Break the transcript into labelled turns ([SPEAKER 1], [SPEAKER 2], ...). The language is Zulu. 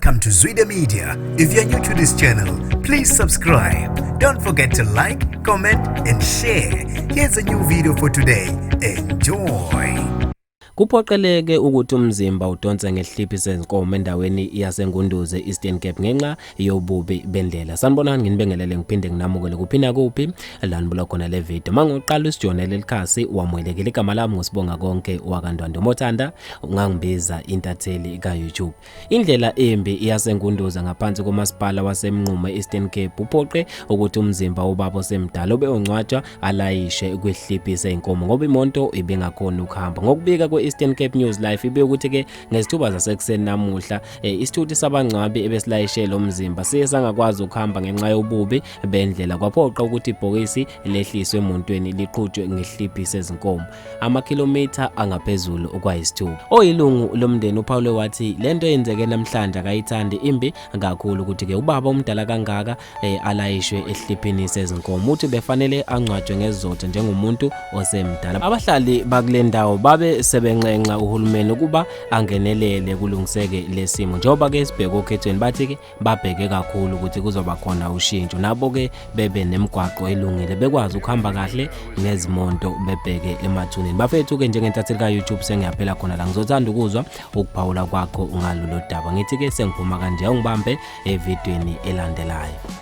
[SPEAKER 1] Welcome to Zwida Media. If you're new to this channel, please subscribe. Don't forget to like, comment, and share. Here's a new video for today. Enjoy.
[SPEAKER 2] Kuphoqeleke ukuthi umzimba udonse ngehliphi sezinkomo endaweni yaseNgunduze Eastern Cape ngenxa yobubi bendlela. Sanibonani nginibingelele ngiphinde nginamukele kuphi nakuphi la nibuka khona le video. Mangoqala usijonele likhasi wamukelekile igama lami ngusibonga konke wakaNdwandwe Mothanda ungangibiza intatheli ka-YouTube. Indlela embi iyasengunduza ngaphansi komasipala waseMnqumo e-Eastern Cape uphoqe ukuthi umzimba wobaba osemdala obeyongcwatshwa alayishe kwihliphi seyinkomo ngoba imoto ibingakhoni ukuhamba. Ngokubika kwe-Eastern Cape News Life ibe ukuthi-ke ngezithuba zasekuseni namuhla isithuthi sabangcwabi ebesilayishe lo mzimba siye sangakwazi ukuhamba ngenxa yobubi bendlela kwaphoqa ukuthi ibhokisi lehliswe emontweni liqhutshwe ngehliphi sezinkomo amakhilomitha angaphezulu kwayisithupha. Oyilungu lomndeni uphawule wathi lento eyenzeke namhlanje akayithandi imbi kakhulu ukuthi-ke ubaba omdala kangaka alayishwe ehliphini sezinkomo uthi befanele angcwatshwe ngezizotho njengomuntu osemdala. Abahlali bakule ndawo babe sebenxenxa uhulumeni ukuba angenelele kulungiseke lesimo njengoba ke sibheke okhethweni bathi-ke babheke kakhulu ukuthi kuzoba khona ushintsho nabo-ke bebe nemigwaqo elungile bekwazi ukuhamba kahle ngezimonto bebheke emathuneni. Bafethu-ke njengentatheli ka-YouTube sengiyaphela khona la ngizothanda ukuzwa ukuphawula kwakho ngalolu daba ngithi-ke sengiphuma kanje ungibambe evidweni elandelayo.